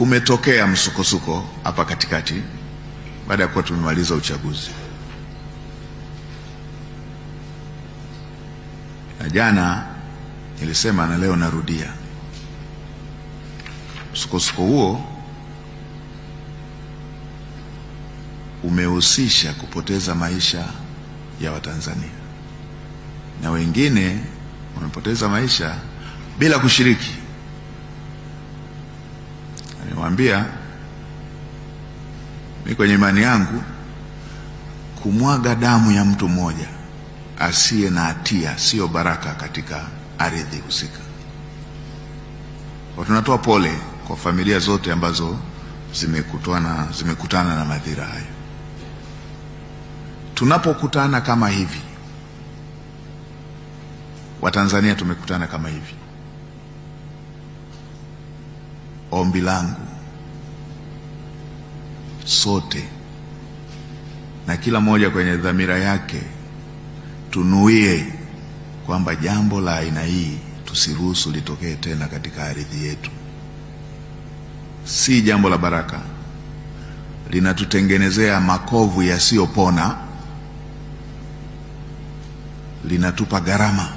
Kumetokea msukosuko hapa katikati baada ya kuwa tumemaliza uchaguzi, na jana nilisema na leo narudia, msukosuko huo umehusisha kupoteza maisha ya Watanzania na wengine wamepoteza maisha bila kushiriki. Niwaambia mi kwenye imani yangu, kumwaga damu ya mtu mmoja asiye na hatia sio baraka katika ardhi husika. Kwa tunatoa pole kwa familia zote ambazo zimekutana na madhira hayo. Tunapokutana kama hivi, Watanzania tumekutana kama hivi, ombi langu sote na kila mmoja kwenye dhamira yake tunuie kwamba jambo la aina hii tusiruhusu litokee tena katika ardhi yetu. Si jambo la baraka, linatutengenezea makovu yasiyopona, linatupa gharama.